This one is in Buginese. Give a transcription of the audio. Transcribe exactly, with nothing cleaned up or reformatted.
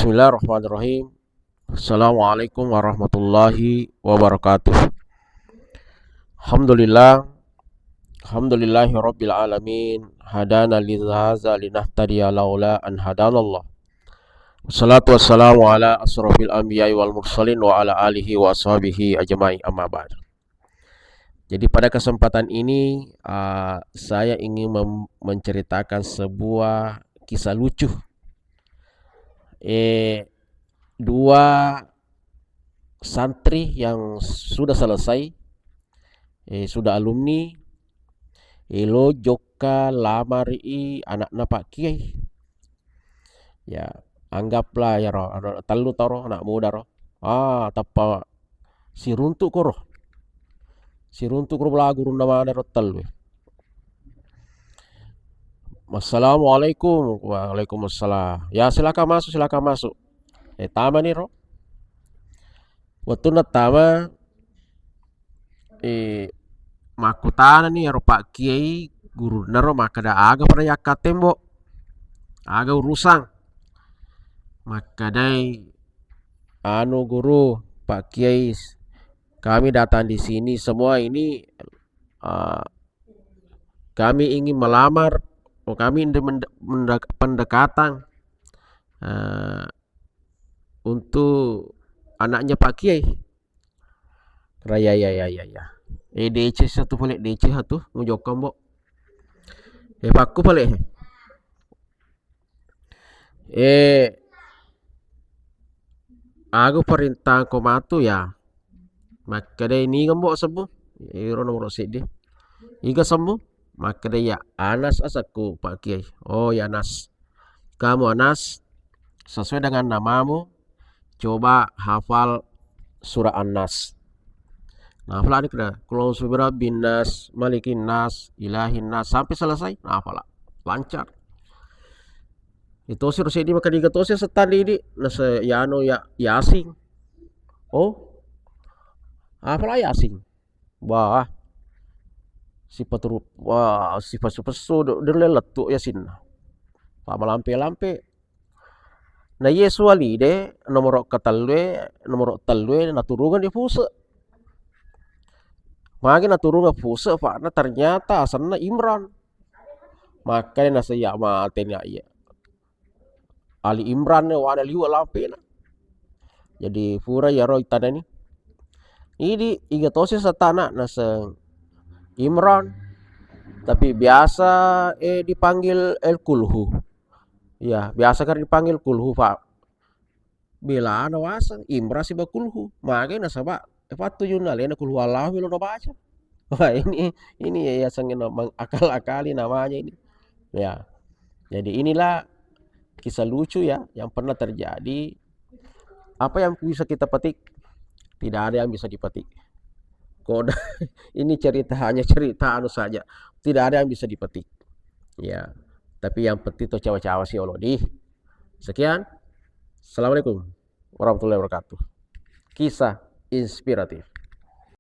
Bismillahirrahmanirrahim. Assalamualaikum warahmatullahi wabarakatuh. Alhamdulillah. Alhamdulillahi rabbil alamin. Hadana lihaza linahtadiya laula an hadanallah. Wassalatu wassalamu ala asrafil anbiya'i wal mursalin wa ala alihi wa ashabihi ajma'in, amma ba'd. Jadi pada kesempatan ini, uh, saya ingin mem-, menceritakan sebuah kisah lucu. Eh, dua santri yang sudah selesai, eh, sudah alumni, eh, lo jokka lamari anakna Pak Kiai. Ya, anggaplah ya ro, ro, tellu toro anak muda ro. Ah, tappa siruntu koro. Siruntu koro bela gurunna mana ro tellu. Assalamualaikum. Waalaikumsalam. Ya, silakan masuk, silakan masuk. Eh, tama nih ro. Wettunna tama, eh, makkutanani ero Pak Kiai gurunna ro, makkeda, "Aga pada yakkatembo? Aga urusang?" Makkedai, "Anu guru, Pak Kiai, kami datang di sini semua ini, eh, kami ingin melamar, oh, kami inde-, mende-, mende-, pendekatan, eh, untuk anaknya Pak Kiai." Raya, ya, ya, ya, ya. Eh, D C satu pale, D C satu, mujokka, Mbok. Eh, pakku pale. Eh, aku perintah ko matu ya. Makkeda, "Ini Mbok sembuh." Iro nomor seddi. "Iga sembuh?" Makkeda, "Ya, Anas asakku, Pak Kiai." "Oh, ya, Anas. Kamu, Anas, sesuai dengan namamu, coba hafal surah An-Nas." Nah, hafal ada kena, "Qul a'udzu birabbin nas, malikin nas, ilahin nas," sampai selesai. Nah, hafal. Lancar. Itu sih, seddi maka diga tosi setan di, di. Nase yano ya, Yasin. Oh. Hafal Yasin. Wah, sipaturu-, wah, sipessu-pessu, de-, delle lettu Yasinna. Pa malampe-lampe. Na Yesu alide, nomoro ketellue, nomoro tellue, naturungeng di puse. Magi naturungeng puse, Pak, na ternyata asenna Imran. Makanya nasa iya mate ni iya. Ali Imran ne wana liwe lampena. Jadi pura iyaro itanani. Idi iga tosi setana naseng Imran. Tapi biasa, eh, dipanggil El Kulhu. Iya, biasa kan dipanggil Kulhu, Pak. Belana waseng Imran siba Kulhu. Magai nasaba, eh, pattujunna alena Kulhu Allahu melo nabaca. Wah, ini, ini ya, ya sengena mengakal-akali namanya ini. Ya. Jadi inilah kisah lucu ya yang pernah terjadi. Apa yang bisa kita petik? Tidak ada yang bisa dipetik. Koda ini cerita, hanya cerita anu saja. Tidak ada yang bisa dipetik. Ya. Tapi yang penting to cawa-cawa sih, olo di. Sekian. Assalamualaikum warahmatullahi wabarakatuh. Kisah inspiratif.